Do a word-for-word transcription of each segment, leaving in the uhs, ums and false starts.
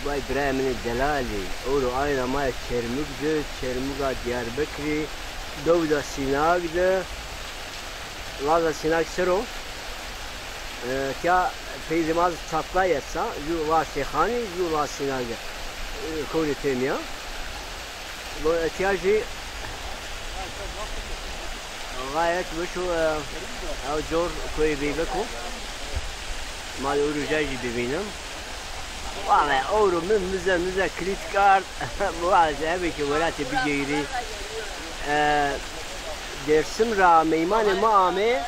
Vay birayê min ê delalî, ewro ayna ma ya Çermug de, Çermuga Diyarbekirî, dewda Sînag de, laza Sînag ser o. E, tiya peyzê ma zî çatlay esta, jû la Şêxanî, jû la Sînag de, e, kewrê têmîya. Bu etiyacî gayet weş o, e, ew cor koyê Beybek o. Ma de ewro jay jî bivînim. Valla ewro min mize mize kilît kard. Valla hebe ke welatê bigeyirî. E, Dêrsim ra meymanê ma amê.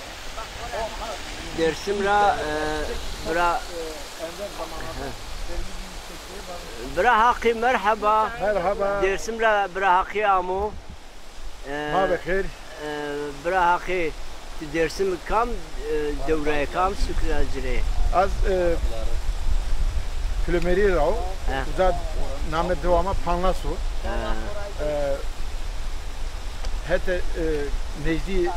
Dêrsim ra, e, bira, bira Haqî merheba. Merheba. Dêrsim ra bira Haqî amo. E, Ma bi xêr. E, bira Haqî, tu Dêrsim kam, e, dewrayê kam, sukra ci rê? Ez, e, Kilomerî ra o. He. Uza name dewa ma Panlas o. He. E, hete, e, nêzdî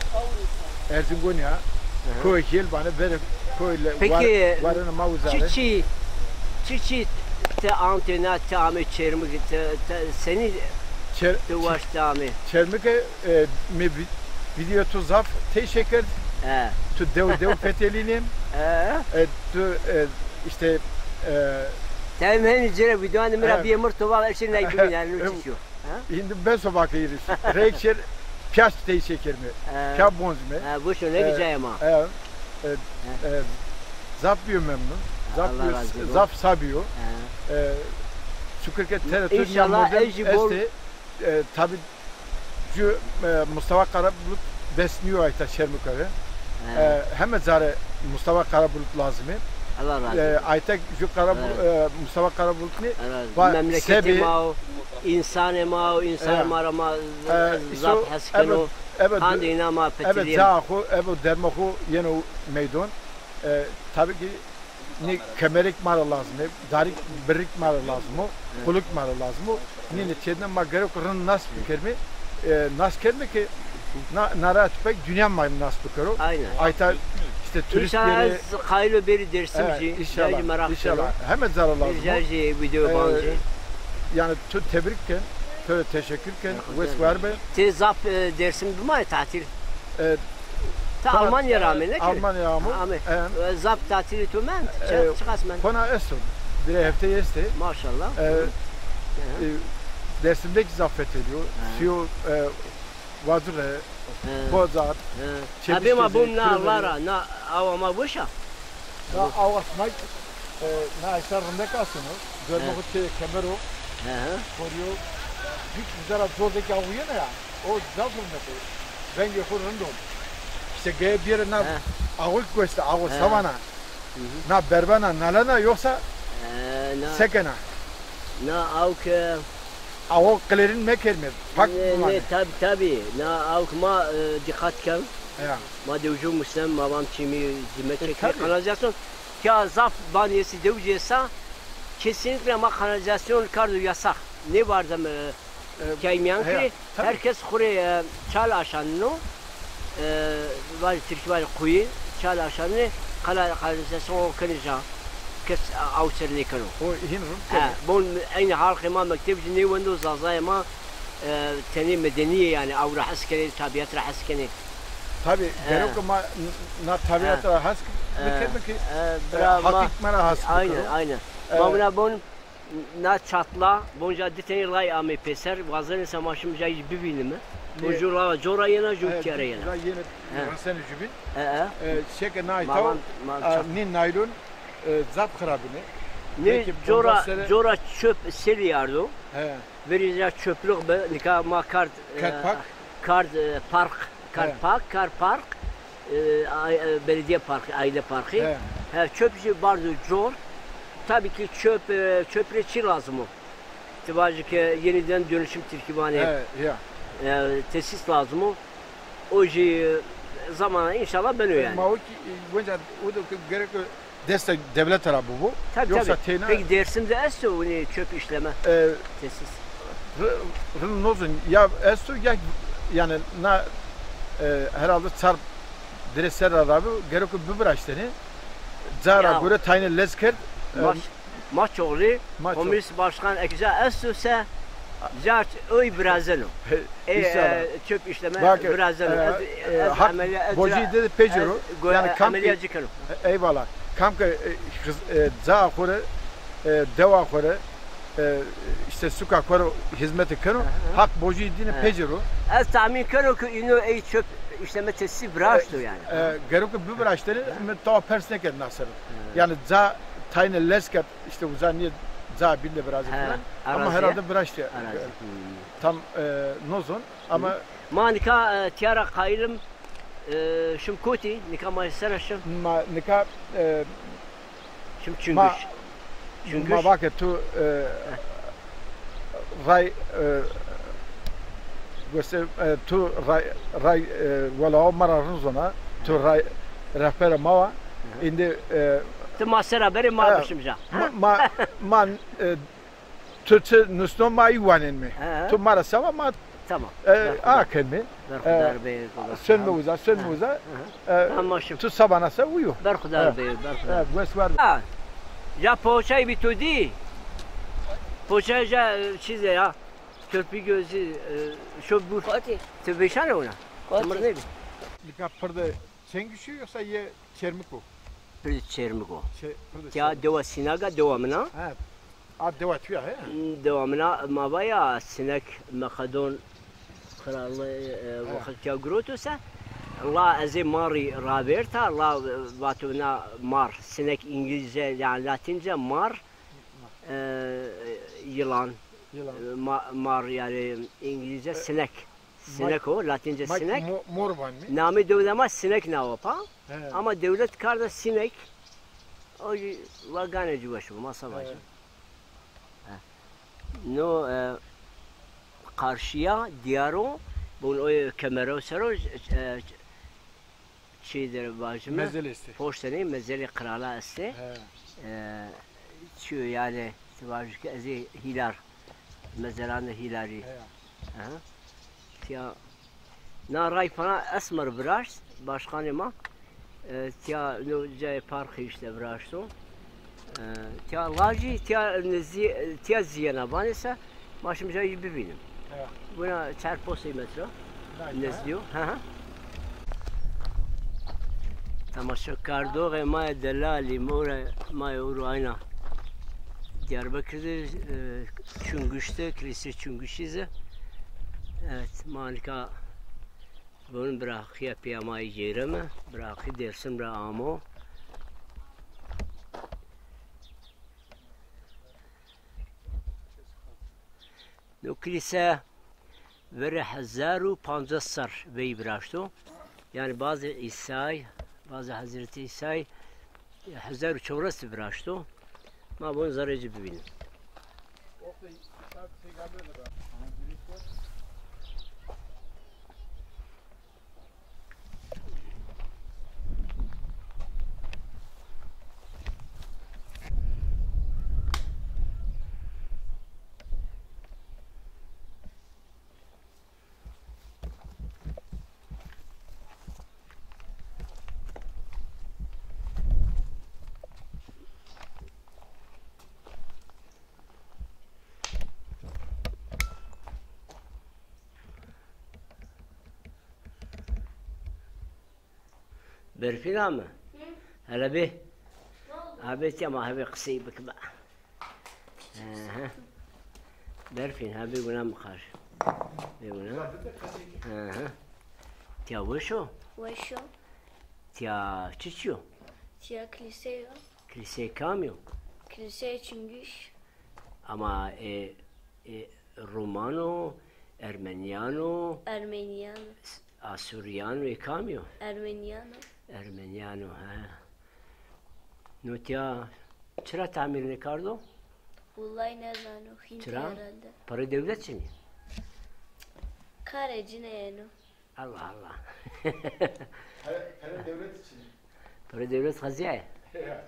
Erzingonî ya. Hı hı. Koyê Hêl vanê, verê koyê le-, Peki, war-, warena ma uza çi re. Çi, çi çi ti antê na, ti amê Çermik, ti, ti senî Çer-, ti waşt ti amê? Çermike, e, mi vi-, vîdeo tu zaf tey şekerd. He. Tu dew dew fetelînên. He. E, tu, e, işte, e, Tem henî ci rê vîdeoanê mi ra bîyê mir, to val eşê ney bibîn, yanî no çiçî yo. Ha? Hindi beso vakî îris. Reyk şer piyas tey şekerme. He. Piya bonzme. He, bu şu ne güzel ama. E, e, e, zaf bîyo memnun. Zaf Allah bîyo, razı olsun. Zaf sa bîyo. He. E, şükür ke tera tu nîya model estê. E, tabi Ju, e, Mustafa Karabulut bes nîyo ayta Çermik ra. He. E, heme ca rê Mustafa Karabulut lazim ê. Allah razı olsun. E, ayta ju Karabul-, e, Mustafa Karabulut nî. Allah razı olsun. Memleketê ma o, însanê ma o, însanê ma ra ma zaf hes keno. Qandê îna ma fetelîyeno. Ebe ca xo, ebe derma xo yeno meydon. E, tabi ki Nê kemerik ma ra lazim ê, darik birrik ma ra lazim o, qulik ma ra lazim o. Nîne çêdine ma gerek rind nas bikermê, e, nas kermê ke na, na ra tepek dinya ma nas bikero. Aynen. Ayta işte turist. İnşallah ez qayîl o bêrî Dêrsim jî. İnşallah. Cayê jî meraq keno. İnşallah. Heme ca ra lazim o. Cayê jî vîdeo ban jî. Yani tu tebrik ken, tu teşekkür ken, wes war be. Ti zaf, e, Dêrsim bimayê tatîl? E, Ti Almanya ra amê, ne ki? Almanya ra amo. Amê. E, zaf tatîlê to mend? Çi, e, çiqas mend? Kona esto. Birê hefteyî estê. Maşallah. E, e, Dêrsim de kî zaf fetelîyo. Sîyo, e, Vazure, Kozar, Çepişkizê, Kilomerî. Bê ma bom na Allah ra, na awa ma weş a? Na awa sima, e, na esa rindek aseno. Dermo xo çê kemer o. Korîyo. Büyük güzel zor de ki awa yena ya. O zaf rind o. Vengê xo rind o. İşte geye bir yere na ağo göster, ağo savana. Na berbena, nalena yoksa sekena. Na awk, e, ağo qilêrin mekerme, pak bimanê. Ne, tabi, tabi. Na awk ma, e, dîqat ken. Ya. Ma dewjû musnem, ma vam çîmî dime çekme. Kanalizasyon. Ya zaf banî estî, dewjî esta. Kesinlikle ma kanalizasyon kardo yasax. Nêvardem, e, Keymiyan ki herkes xwu rê, e, çal aşanino, e, vajî tirkî vajî quyu, çal aşanê, qala-, kanalizasyon o kenê ca, kes aw ser nêkeno. O hîn rind kenê. He, bon eynî halqê ma mekteb jî nêwendo, zazayê ma, e, tenê medenî yê, yanî aw ra hes kenê, tabîet ra hes kenê. Tabî, gerek o ma n-, na tabîet ra hes bikerme ki, e, bira ma, hakîk ma ra hes bikero. Aynen, aynen. Ma wina bon Na çatla, bonca di tenî lay amê pêser, wazenê se ma şim cayî bivînime. Bon ju lawa cora yena, ju tîya ra yena. Ra yena, resenê jubîn. E, e. E, şeke na aytaw, nê naylon, e, zaf xirabîne. Nê cora, cora çöp selî ardo. He. Verî ca çöplük be, nika ma kard, e, kard pak. Kard, e, park, kard park, kard park. E, ay-, e, belediye parkı, aile parkı. He. He, çöp jî bardo cor. Tabii ki çöp, e, çöp rê çi lazim o? Ti vajî ke yeniden dönüşüm tirkî vanê. He, ya. E, tesis lazim o. O jî, e, zamana înşallah beno yanî. Ma o ki, e, wenca o da gerek destê dewlete ra bibo. Tabii, yoksa tabii. Teyna. Peki Dersim'de esto winî çöp işleme tesis? Ri-, rind nozon ya esto ya, yani na, e, herhalde çar dirê ser ra rabi gereko bibiraştene. Ca ra gore tayne lez kerd. E, Maçoğlî, Maço- komünist başkan eke ca esto se, ca oy virazeno. Ê, inşallah. E, çöp işleme virazeno. E, ez, e, ez hak emeliya, ez bocî de pêcero. Yanî kam emeliya ke, ci keno. Eyvallah. Kam ke, e, hız-, e, ca xo rê, e, dewa xo rê, e, işte suka xo rê hizmetî keno, hak bocî dîne pêcero. Ez tahmin keno ke îno ey çöp işleme tesîsî viraşto yanî. E, gero ke biviraştêne, mi tawa pers nêkerd na ser o. Yanî ca tayne lez kerd, işte uza nîye ca bîn de virazê filan. Ama herhalde viraştî. Tam, e, nozon ama. Ma nika, e, tîya ra qayîl im, e, şim kotî, nika ma sera şim? Ma nika, e, şim Çunguş. Ma, Çunguş. Ma vake tu, e, ray, e, göster, e, tu ray, ray, e, welawo ma ra rind zona, tu ray rehbera ma wa. Îndî, e, ti ma sera berê ma bişim ja. Ma, ma, ma, e, tu çi nusno ma î wanên mi. Tu ma ra sewa ma. Tamam. E, a kenme. Berxudar bê. Sönme uza, sönme uza. E, tamam, şim. Tu sabana se uyu. Berxudar bê, berxudar. E, wes war. Ha. Ya poğaçayı bir tu di. Poğaça ya, e, çize ya. Körpü gözü, e, şu bu. Koti. Tu beşane ona. Koti. Tamam, ne bi? Nika pırda Çengişi yoksa ye Çermik o? Pırda Çermik o. Çe-, pırda Çermik. Ya dewa Sinaga, dewa mina. Ha. A dewa tuya he? Dewa mina ma va ya sinek Meqedon krallığı, e, wextîya giroto se. La ez ê marî ravêrta, la, e, vato na mar, sinek, İngilizce, yani Latince mar, e, yılan. Yılan. E, ma-, mar yani İngilizce sinek. Sinek o, Latince sinek. Mo-, mor vanîme. Namê dewlê ma Sinek nawa pa. He. Ama dewlet karda sinek. O jî wa ganê ci weş bo, ma se vajî. He. No, e, karşıya diyar o, bun o kemero ser o, e, çi der vajime? Mezelê estê. Poştenê mezelê krala estê. He. E, çi yani, ti vajî ki ez ê hîlar, mezeranê hîlarî. He. Aha. Tiya na ray pana esmer viraşt, başkanê ma. E, tiya no cayê parkî işte viraşto. E, tiya lajî, tiya nizdî, tiya zîyena vanê se, ma şim cayî bivînim. Evet. Buna çar posey metre. Nezdî yo. Hı hı. Temaşekardoxê ma yê delalî, morê ma yê ewro ayna Diyarbekir de, e, Çunguş de, Kilîsê Çunguşî ze. Evet, ma nika vûn bira xiya pîya ma yê cêreme, bira xî Dêrsim ra amo. No kilîse verê hezar û pancas serr veyî viraşto. Yanî bazê Îsay, bazê Hezretî Îsay hezar û çewres de viraşto. Ma vûn zerrê ci bivînin. Berfîn ame. Hı? Hele bê. Ne oldu? Abi, ama hebe qisey bikme. Hı hı. Berfîn, ha, bê guna mi qar. Bê guna. Hı hı. Tiya weş o? Weş o. Tiya çiçî yo? Tiya kilîse yo. Kilîseyê kam yo? Kilîseyê Çingîş. Ama, e, e, Roman o, Ermenîyan o, Ermenîyan o. S-, Asurîyan o, ê kam yo? Ermenîyan o. Ermenîyan o, he. No tiya çira tamîr nêkardo? Wulay nêzano, hîn herhalde. Çira? Perê dewlet çinî? Karê ci nêyeno. Allah Allah. Pere, pere dewlet için. Pere dewlet xezîyaye. Ya.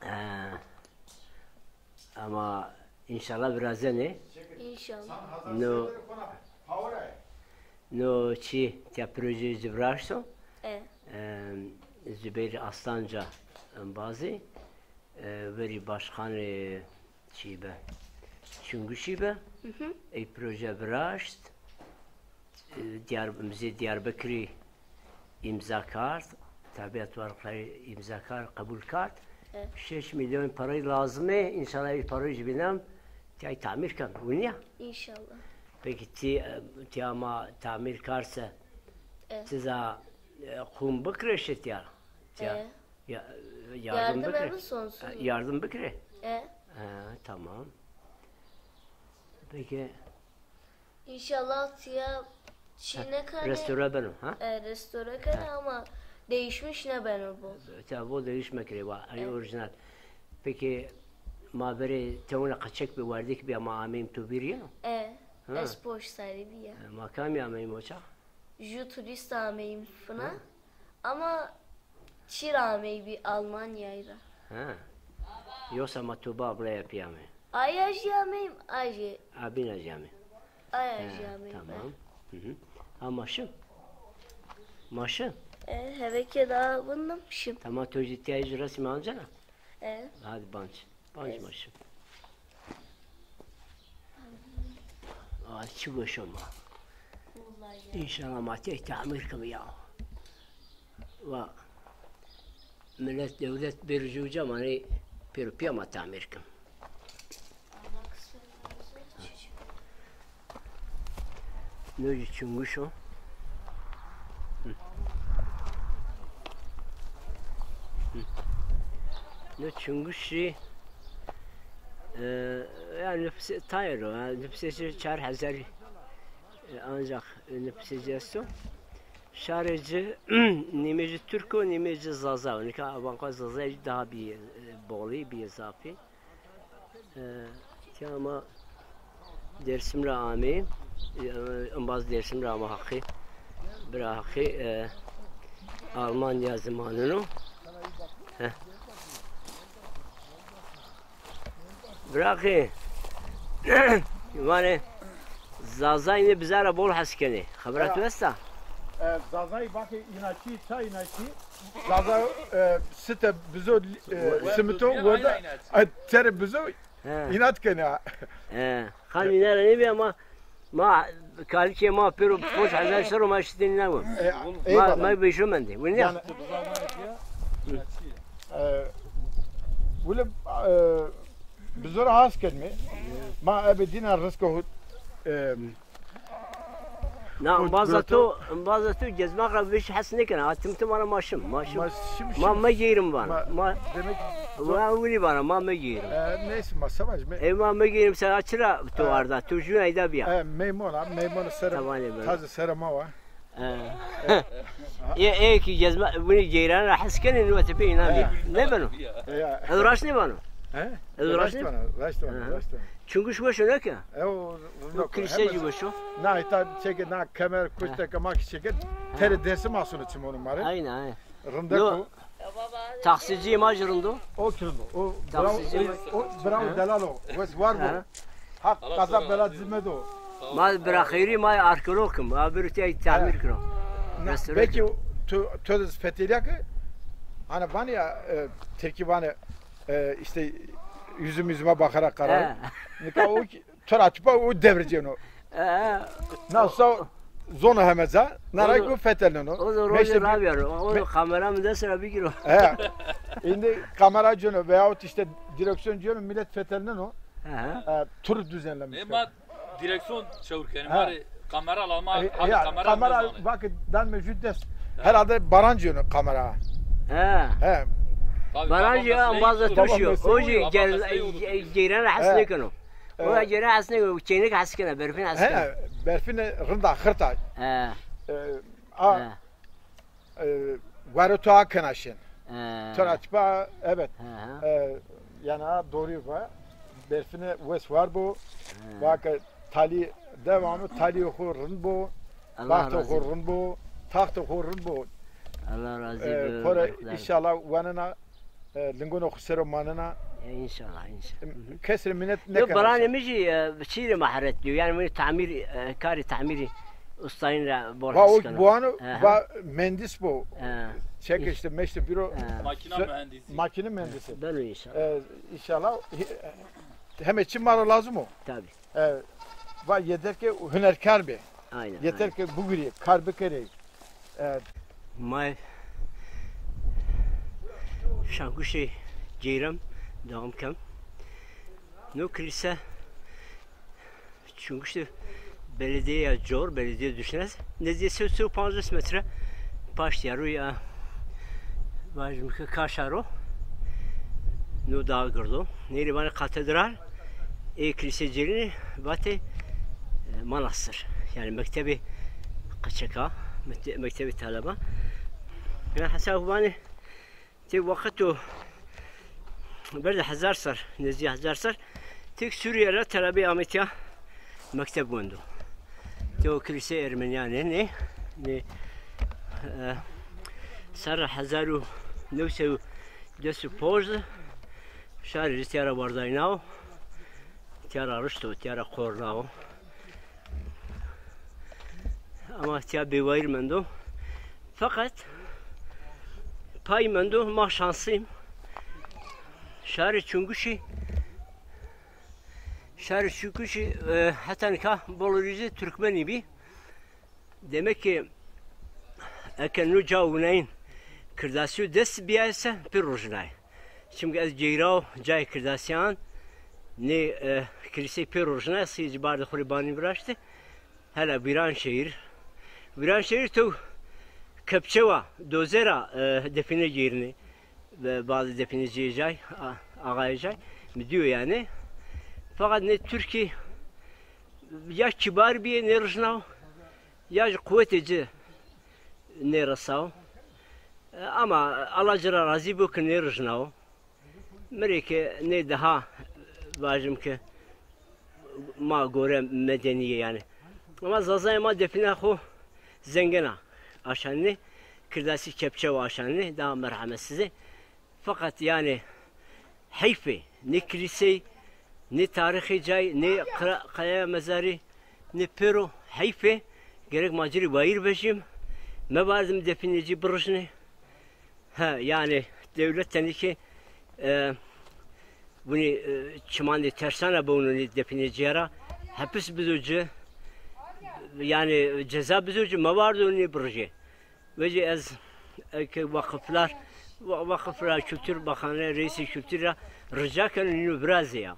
Ha. Ama înşallah virazenê. Înşallah. No, no çî tiya projeyê ci viraşto. E. Em, Zubeyr Aslanca embazî. E, verî başkanê çî be. Çunguşî be. Ey proje viraşt. E, Diyar, Muzey Diyarbekirî îmza kard. Tabiat Varlıkları îmza kard, qebul kard. E. Şeş milyon parayı lazım e. İnşallah bir parayı jî bînem. Tiyay tamir kem. Winî ya? İnşallah. Peki ti, e, tiya ma tamir karse, e, ti za, e, qum bikire şitiya? Tiya. E. Ya, yardım Yardım bikire. Evi sonsuz. Ha, mu? Yardım bikire. E. Ha, tamam. Peki. İnşallah tiya çî nêkene. Restore beno, ha? E, restore kene ama değişmiş nêbeno bu. Tabii bu değişmek kire, va, aynı orijinal. Peki, ma verê tewna qeçek bi werdek bi ama ameyim tu bir yeno? E, ha. Ez poş sarî bîya. E, ma kamî ameyim oça? Ju turîst ameyîm fina. Ha. Ama çî ra ameyî bî Almanyayî ra. Ha. Yosa ma tu ba abla ya pî ameyî. Aya jî ameyîm, a jî. Abîna jî ameyî. Aya jî ameyî. Tamam. Hı hı. Ha, ma şim? Ma şim? E, hevekê da windim şim. Tamam, tu jî tiyayê jî resmî ancena? E. Hadi banc. Banc ma şim. Aa, çi weş ama. Vallahi ya. İnşallah ma tey tamir kim ya. Va, millet, devlet bir uca mani pêro pîya ma tamir kim. No jî çunguş o. Hı. Hı. No çunguş jî, e, ya nufusê tayê ro, ya nufusê ci çar hezar, e, ancak nufusê ci esto. Şarê ci nîmê ci Türk o, nîmê ci Zaza o. Nika avanka Zaza jî daha bir, e, bolî, bir zafî. E, tiya ma Dêrsim ra amê, e, embaz Dêrsim ra ama Haqî. Bira Haqî, e, Almanya zimanino. Heh. Bira Haqî, vanê Zazayî nê biza ra bol hes kenê. Xebera tu esta? E, Zazayî vakê înakî, ça înakî? Zaza, e, site bizo, e, simito, werde, e, tere bizo, he, înat kenê. He. Xan înera nêbî ama ma kalikê ma pêro ponc hezar serr o ma şitîn nêwin. E, ma, eyvallah. Ma bêşo mendê. Winî ya? Yanî, e, wile, e, bizo ra has kenîme. Ma ebe dîna rizqê xo, e, Na, embaza to, embaza to gezmak ra vêş hes nêkena. Ha, tim tim vana ma şim, ma şim. Ma şim, ma şim. Ma megeyrim vana. Ma, ma demek wa winî vana, ma megeyrim. E, neyse, ma savaş me. E, ma megeyrim, se çira to arda, to jûn eyda bîya. E, meymun a, meymun sere, taze sere ma wa. E. E, e ki gezma, winî geyran ra hes kenê, nû tepê înan bîya. Nêbeno? Ya. Ez raşt nêvano. He? Ez raşt nêvano. Raşt vano, raşt vano, raşt vano. Çunguş weş o neke? E, o, o kilîse jî weş o. Na, îta çeke, na kemer, kuşteke ma ki çeke. Tere Dêrsim a sono çimonu ma rê. Aynen, aynen. Rindek o. Taksicî ma jî rind o. O ki rind o. O bravo, o bravo delal o. Wes war bo. Haq qaza bela ci medo. Ma bira xeyrî, ma arkeolog kim. Ma biro tey tamir kiro. Belki tu, tu de fetelîya ki, hani vanê ya, e, Tirkî vanê, e, işte yüzüm yüzüme bakarak karar. He. Nika o ki, to ra tipa o devirceno. He. Nasıl zona hemeza, nara ki fetelneno. O da rolü rabiyar. O da kamera mı desene bir kilo. He. Şimdi kamera ceno veyahut işte direksiyon ceno, millet fetelneno. Hı hı. E, tur düzenlemiş. E, ma direksiyon çewir kenî. Ha. Ma rê kamera la ma, e, hadi ya, kamera kamera bak, dan me jü dest. Ha. Herhalde baran ceno kamera. He. He. Baran ya, ambaza tuşu. O jî geyran hes nêkeno. O geyran hes nêkeno. Çênik hes kena, berfin hes kena. He, berfin rinda xirta. He. E, a, e, wero to a kena şin. He. To ra tipa, evet. He. E, yanî a doğru va. Berfine wes war bo. He. Vake talî devamı, talî xo rind bo. Baxto xo rind bo. Taxto xo rind bo. Allah razı olsun. E, xo rê înşallah wanena, e, lingonê xo ser o manena. E, înşallah, înşallah. Kes rê minet nêkena. Yo, baranê mi jî, e, çî rê ma heret diyo. Yanî winî tamir, e, karê tamîrî ustayîn ra bol hes keno. Va o buano, va mühendis bo. He. Çek işte meşte biro. Ha. Makine mühendisi. Makine mühendisi. Beno inşallah. E, inşallah. He-, heme çi maro lazım o. Tabii. E, va yeter ki hunerkar be. Aynen. Yeter ki bugürü kar bikerê. E, Ma şanguşê ceyran devam kem. No kilise Çunguşî de belediyeya cor, belediye düşünez. Nezdî se, se û pancas metre paştî ya ro ya, vajim ke kaşa ro. No daha girdo. Nêrê vanê katedral, ê kilîsê cêrînî vatê, e, manastir. Yanî mektebê qeçeka, mekte-, mektebê taleba. Yanî hesab vanê Tê wexto berde hezar ser, nezdî hezar ser, têk Sûrîye ra telebê amê tîya mekteb wendo. Tê o kilîsê Ermenîyanê nê, nê, e, serra hezar û new sey û des û ponc de şarê ci tîya ra wardaynawo, tîya ra rişto, tîya ra qornawo. Ama tîya bêwayîr mendo. Feqet pay mendo, ma şansîm. Şarê Çunguşî, şarê Çunguşî, e, heta nika bolorî ci Turkmenî bî. Demek ki eke no ca winayîn Kirdasîyo dest bîyaye se pê rojnayê. Çimkî ez geyrawo cayê Kirdasîyan, nê, e, kilîseyî pê rojnayê, sî ci bardê xo rê banî viraştê. Hela Vîranşehîr. Vîranşehîr to kepçe wa, doze ra, e, defîne gêrînê. Ve bazı defînecîyê cay, a-, axayê cay, mi dîyo yanî. Feqet nê Tirkî ya kîbar bîyê nêrijnaw, ya jî quwetê ci nêresaw. E, ama Allah ci ra razî bo ke nêrijnaw. Mi rê ke nê daha vajim ke ma gore medenî yê yanî. Ama Zazayê ma defîna xo zengena aşanînê, Kirdasî kepçe wa aşanînê, daha merhametsiz ê. Feqet yanî heyf ê, nê kilîsey, nê tarîxê cay, nê qira-, qaya mezarî, nê pêro heyf ê. Gerek ma ci rê wayîr vejîm, mebardim defînê ci birijnê. He, yanî dewlet tenê ki, e, winî, e, çimandê tersana bewno nê defînecîya ra, hepis bido ci, yanî ceza bido ci, mewardo nê birijê. Vecî ez, e, ke waqiflar, wa-, waqiflar, Kültür Bakanı, Reîsê Kültür ra rica keno nîno virazê ya.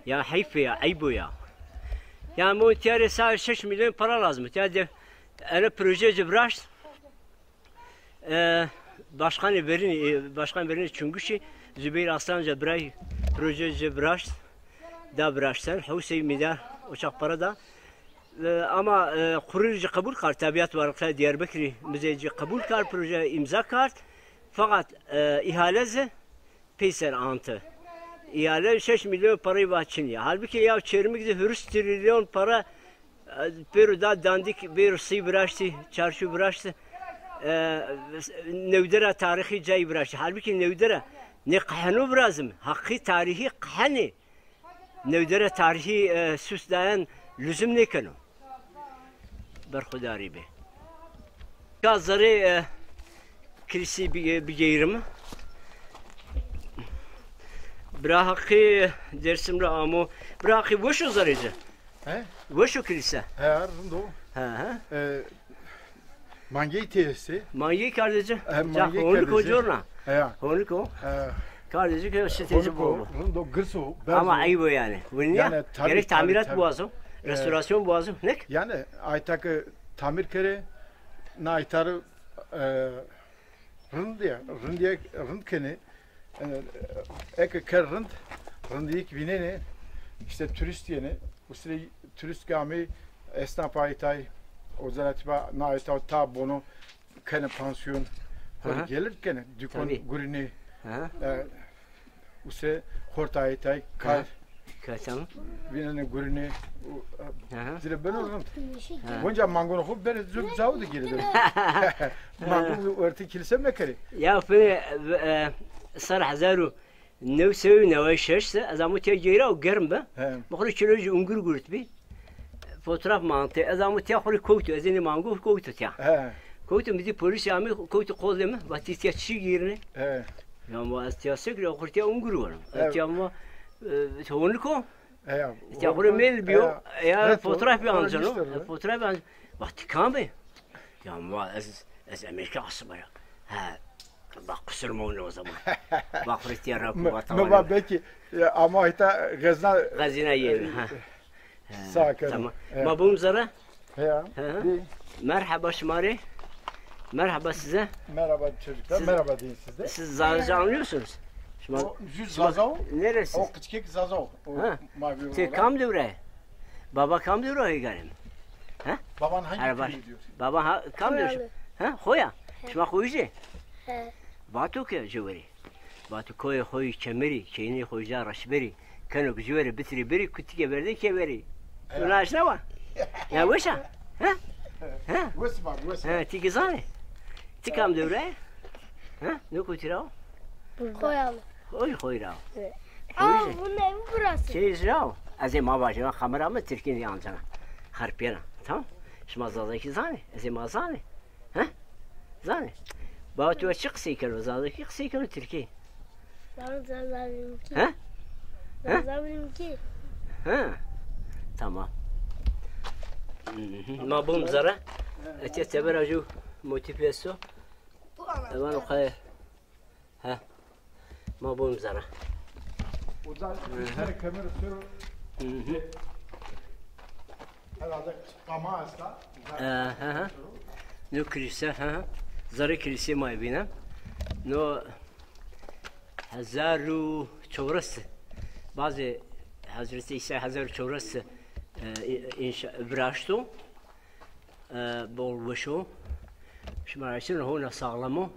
Ya heyf ê ya, eyb o ya. Ya mi tîya rê sa şeş milyon para lazim. Tîya de ene proje ci viraşt. E, başkanê verînî, e, başkan verînê Çunguşî Zubeyir Aslan ca biray proje ci viraşt. Da viraşten, hewsey mîdar uçak para da. E, ama, e, Xurîr ci qebul kard, Tabiat Varlıkları Diyarbakırî Müzesi ci qebul kard, proje îmza kard. Fakat, e, îhale zi peyser ante. Îhale şeş milyon parayî va çin ya. Halbuki ya Çermik zi hurus trilyon para, e, pêro da dandik, pêro sî viraştî, çarşu viraştî. E, newdera tarîxî cayî viraştî. Halbuki newdera nê qeheno virazim. Haqî tarîxî qehenê. Newdere tarîhî, e, sus dayen luzum nêkeno. Berxudarî bê. Ka zerê, e, kilîsî bi-, e, bigeyrim. Bira Haqî Dêrsim ra amo. Bira Haqî weş o zerê ci? He? Weş o kilîse? He, rind o. He, he. E, Mangey tê estê. Mangey kardê ci. E, ca mangey honik o kardê ci. Corna. He. Honik o. He. Kardê ci ke şitê ci bol bo. Rind o, girs o, berz o. Ama eyb o yanî. Winî ya. Yanî, tabii, gerek tabii, tamirat tabii. Buwazo. E, restorasyon buwazo. Nek? Yanî, ayta ke tamir kerê, na aytarî, e, rind ya, rind ya, rind kenê. E, eke ker rind, rindîyêk vînenê, işte turîst yenê, usrê turîst ke amê, esnaf aytay, ocalatî va na ayta ta bono, kenê pansiyon, xo rê gelir kenê, dükkan gurînê, e, usrê xort aytay, kar. Ka tamam. Vînenê gurînê, u, aha, zîre beno rind. Ha. Gonca mangonê xo berê zor cawo de girê de. Mangon ortê kilîse mekerê. Ya fine, e, ser hezar û new sey û neway şeş se, ez amo tîya geyra û germ bi. He. Mi xo rê kîlo ci ungur guritbî. Fotoğraf mantê. Ez amo tîya xo rê kowto. Ez ênê mango kowto tîya. He. Kewtî mi dî polîsî amê, kewtî qolê mi, va ti tîya çi gîrnê? E. Ya ma ez tîya se girî, xo tîya ungurî weno. Ez tîya ma, e, honiko. E, tîya xo rê mêl bîyo. E, ya fotoğraf bî anceno. E, fotoğraf bî anceno. Va ti kam ê? Ya ma ez, ez Amerîka asima ya. Ha. Va qusur mewno o zaman. Va xo rê tîya ra ko, va tamam. Mi va belkî, e, ama hita xezna. Xezîna yeno, ha. He, sağ kalın. Tamam. Evet. Ma bûm zere? He ya. He. Merheba şima rê. Merhaba size. Merhaba çocuklar. Siz, merhaba deyin siz de. Siz Zaza anlıyorsunuz. Şima, o yüz şima Zaza o. Neresi? O küçük Zaza o. O mavi olan. Ti kam dewre? Baba kam dewre o garim? He? Baban hangi köyü diyor? Baba ha, kam dewre? Koyalı. He? Hoya. Şima Koyucu? He. Vato ke ceweri. Vato koyê xo yî Kemerî, keynê xo yî ca Reşberî, keno ki ci verê bitirî birî, kutikê verde kê verî. Tu na aşna wa? Ya weş a? Ha? Ha? Wes ma, wes. Ha, ti ki zanê? Ti kam dewre? Ha? Ne kutî ra o? Koyalı. Oy, xoy ra o. Evet. Aa, bu ne? Bu burası. Çeyiz ra o. Ez ê ma vajî, ma kamera mi tirkî nîyancena. Xerpîyena. Tamam? Şima Zazakî zanê? Ez ê ma zanê. He? Zanê? Baba tu çi qisey keno? Zazakî qisey keno, tirkî? Ben Zaza benimki. He? He? Zaza benimki. He. Tamam. Hı hı. Ma bûm zere. Etiye tebera ju motif esto. Bu anahtar. Evan o kaya. He. Ma bûm zere. O da üç tane kamera sero. Hı hı. Herhalde kama esta. E, hı hı. No kilise, hı hı. Zerrê kilîsê ma bîne. No hezar û çewres. Bazı Hazreti İsa hezar û çewres, e, inşa, viraşto. E, bol weş o. Şima ra şino hona sağlam o.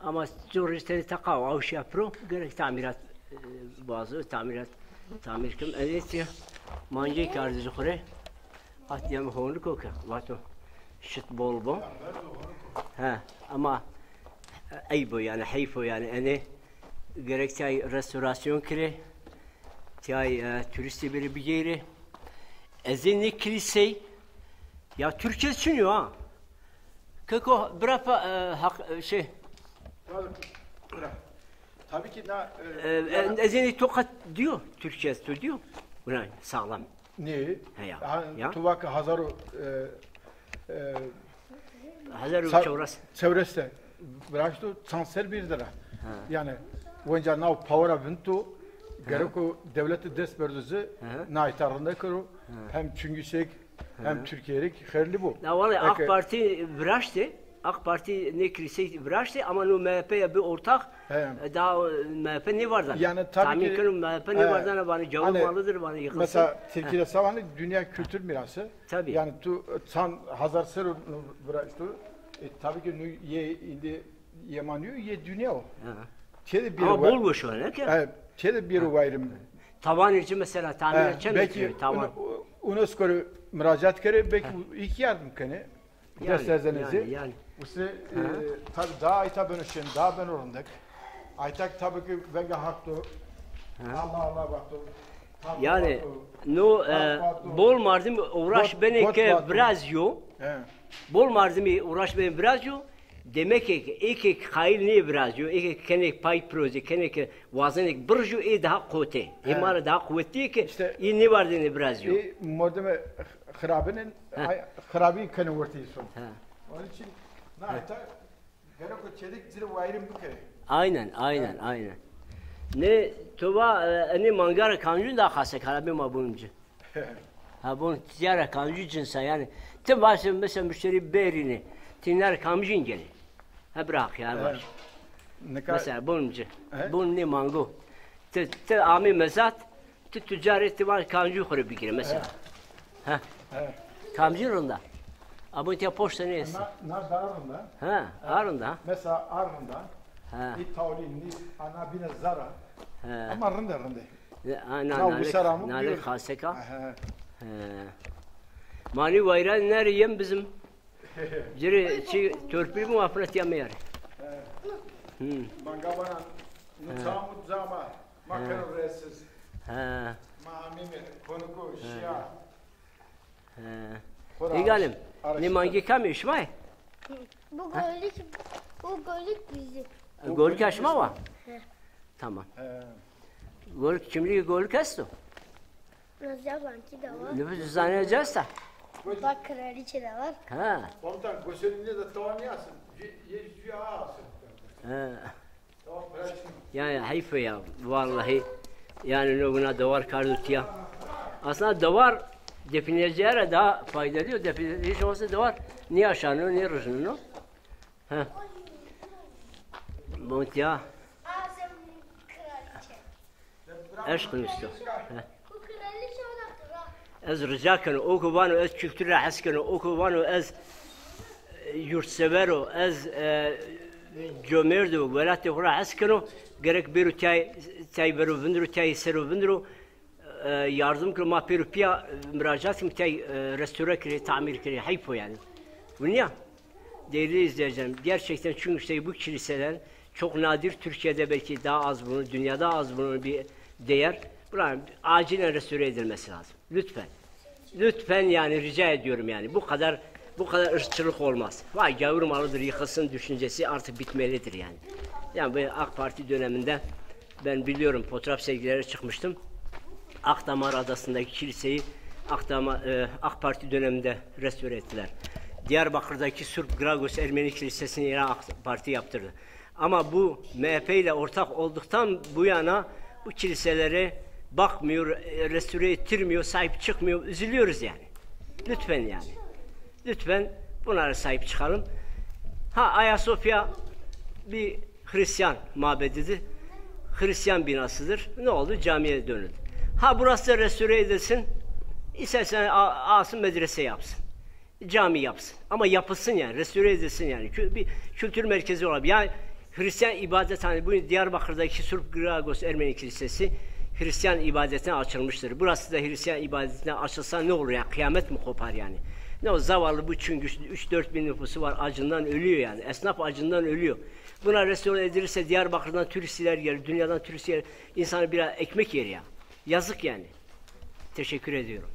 Ama corî tenê teqa o, awşîya piro, gerek tamîrat, e, bazo, tamîrat, tamîr kim. Ez ê tîya mancê kardî zî xo rê. Hat yem honiko ke, vato şit bol bo. He, ama eyb o yanî, heyf o yanî. Enê gerek tîyay restorasyon kirê, tîyay, e, turîstî bêrê bigêrê. Ez ê nê kilîsey, ya Türkçe çin yo ha. Keko bira pa, e, hak, e, şey. Bira. Tabii ki na, e, e, yani ez ê nê tokat diyor, Türkçe tu diyor. Buna sağlam. Nê? He ya. Ha, ya. Tu vake hazar û, e, e, hazar û çewres. Çewres de viraşto, çand ser bîr de ra. Ha. Yani wenca naw pawera vinto, ha, gereko dewlete dest berdo zî, ha, na îta rinde kero. Ha. Hem çungîsek, hem Türkiye'lik xeyrlî bo. Na wele AK Parti viraştê, AK Parti nê kilîsey viraştê, ama no MHP ya bi ortax, e, daha, e, MHP nêvardana. Yani tabii ki, tahmin keno MHP nêvardana, vanê cawir malıdır, vanê yıkılsın. Mesela Türkiye'de savanê dünya kültür mirası. Tabii. Yani tu çand hazar sero viraşto. E, tabii ki nu yê îndî yê ma nîyo, yê dünya o. Ha. Têde bir. Ama bol weş o, ne ki? E, têde bir wayrim. Tavanê ci mesela tamîr çend kî tavan? UNESCO rê muracaat kerê, belki ilk yardım kenê. Dest ezenê zî. Yanî, yanî. Use, e, tabi daha ayta beno şen, daha beno rindek. Aytak tabi ki venga hak do. Ha. Allah Allah vakto. Yani, no, e, bol mardimî uğraş benê ke virazîyo. He. Bol mardimî uğraş benê virazîyo. Demek ki ê ke qayîl nê virazîyo, ê ke kenê pay proje, kenê ke wazenê ke birijîyo, ê daha qotê. Ê ma ra daha quwetlî yê ke ê nêvardêne virazîyo. Ê mordemê xirabin in, xirabî kenê wertê îson. Onun için na heta gereko çelik zirê wayirîn bikerê. Aynen, aynen, aynen. Nê, tu va, e, enê manga ra kamcîn daha xase kara bê ma bûn ci. Ha, bûn tîya ra kamcî cins a yanî. Ti varsê mesela muşterî bêrînê, ti na ra kamcîn genê? Ha, bırak ya, var. Mesela bûn ci. Bûn nê mango. Ti, ti amê mezat, ti tucarê ti van kamcî xo rê bigîre mesela. Ha. Kamcî rind a. A bûn tîya poşte nêestê. Na, na daha rind a. Ha, a rind a. Mesela a rind a. Ha. Î tawlî nî ana bîne zara. Ha. Ama rinde rinde. E, a, na, na, nalê, nalê xasek a. He. Manî wayran nerê yem bizim. Cirê çi torpil mi wafret ya meyar. He. Hı. Manga bana nu tam zama ma kero resiz. He. Ma amîme konuko şiya. He. Îgalim, nê mangî kamî şima yê? Bu Golik, bu Golik bizim. Golik aşma wa? He. Tamam. He. Golik, kimliği Golik esto? Naziyabankî de var. Nüfus cüzdanı cesta. Bak, kraliçe de var. Ha. Komutan, gösterinde de tavan yazsın. Ye, ye, ye, yazsın. Ha. Yani heyf ya, vallahi. Yani no güna dewar kardo tiya. Aslında dewar defineciye daha faydalı. Defineci hiç olmazsa dewar ne yaşanıyor, ne rızınıyor. Ha. Bon tiya. Eşq nuşto. Ha. Ez rica keno, o ku vano ez kültür ra hes keno, o ku vano ez, e, yurtsever o, ez, e, comêrd o, welatê xo ra hes keno, gerek bêro tiyay, tiyay vero vindiro, tiyay sero vindiro, e, yardım keno, ma pêro piya, e, muracaat keno, tiyay, e, restore kirê, tamir kirê, heyf o yani. Winî ya. Değerli izleyicilerim, gerçekten çünkü işte bu kiliseler çok nadir, Türkiye'de belki daha az bulunur, dünyada az bulunur bir değer. Bunların acilen restore edilmesi lazım. Lütfen. Lütfen yani, rica ediyorum yani. Bu kadar, bu kadar ırkçılık olmaz. Vay gavur malıdır, yıkılsın düşüncesi artık bitmelidir yani. Yani bu AK Parti döneminde ben biliyorum, fotoğraf sergilere çıkmıştım. Akdamar Adası'ndaki kiliseyi Akdama-, e, AK Parti döneminde restore ettiler. Diyarbakır'daki Surp Gragos Ermeni Kilisesi'ni yine AK Parti yaptırdı. Ama bu M H P ile ortak olduktan bu yana bu kiliselere bakmıyor, e, restore ettirmiyor, sahip çıkmıyor. Üzülüyoruz yani. Lütfen yani. Lütfen bunlara sahip çıkalım. Ha, Ayasofya bir Hristiyan mabedidir. Hristiyan binasıdır. Ne oldu? Camiye dönüldü. Ha, burası da restore edilsin. İstersen a-, alsın, medrese yapsın. Cami yapsın. Ama yapılsın yani. Restore edilsin yani. Kü-, bir kültür merkezi olabilir. Yani Hristiyan ibadethane, bu Diyarbakır'daki Surp Gragos Ermeni Kilisesi Hristiyan ibadetine açılmıştır. Burası da Hristiyan ibadetine açılsa ne olur yani? Kıyamet mi kopar yani? Ne o zavallı bu, çünkü üç dört bin nüfusu var, acından ölüyor yani. Esnaf acından ölüyor. Buna restore edilirse Diyarbakır'dan turistler gelir, dünyadan turistler, insanı biraz ekmek yer ya. Yazık yani. Teşekkür ediyorum.